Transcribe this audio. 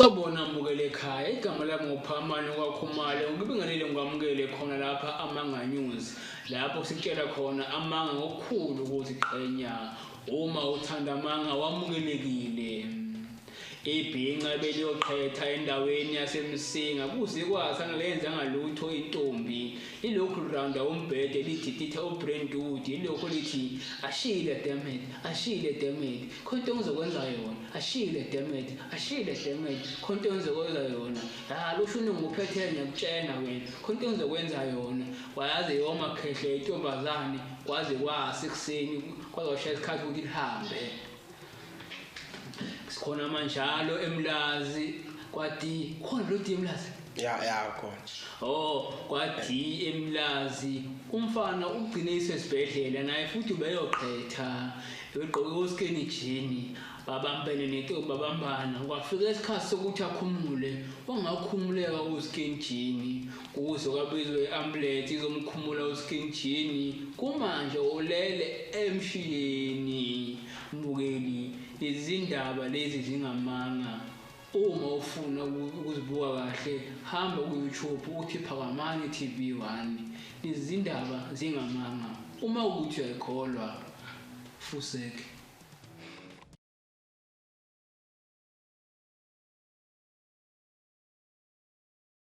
Sawubona mbukeli ekhaya, igama lami nguPhakamani kwaKhumalo. Ngibingelele ngikwamukele khona lapha Amanga News, lapho sikutshela khona amanga ngokukhulu ukuziqhenya. Uma uthanda amanga wamukelekile. Ibhinca beliyoqhetha endaweni yaseMsinga kuze kwasa angalenzanga lutho intombi. Ilokhu lirawunda umbhede lididitha uBrentwood, ilokhu lithi ashile damn it, ashile damn it, khona into engizokwenza yona, ashile damn it, ashile damn it, khona into engizokwenza yona. Ha lushuni nguphethe ngiyakutshena wena, khona into engizokwenza yona. Wayaze yoma khehle intombazane kwaze kwasa ekuseni, kwaze kwashaya isikhathi ukuthi lihambe. Sikhona manjalo eMlazi kwaD, khona lo D eMlazi. Ya khona. Oh, kwaD eMlazi umfana ugcine isesibhedlela naye futhi ubeyoqhetha egqoke uskini jean, babambene nentombi babambana, kwafika isikhathi sokuthi akhumule, wangakhumuleka uskini jean, kuze kwabizwa i-ambulance izomkhumula uskini jean. Kumanje ulele emshini. Mbukeli, lezi zindaba lezi zingamanga. Uma ufuna ukuzibuka kahle, hamba ku-YouTube uthi Phakamani TV 1. Lezi zindaba zingamanga. Uma ukuthi uyayikholwa, fuseke.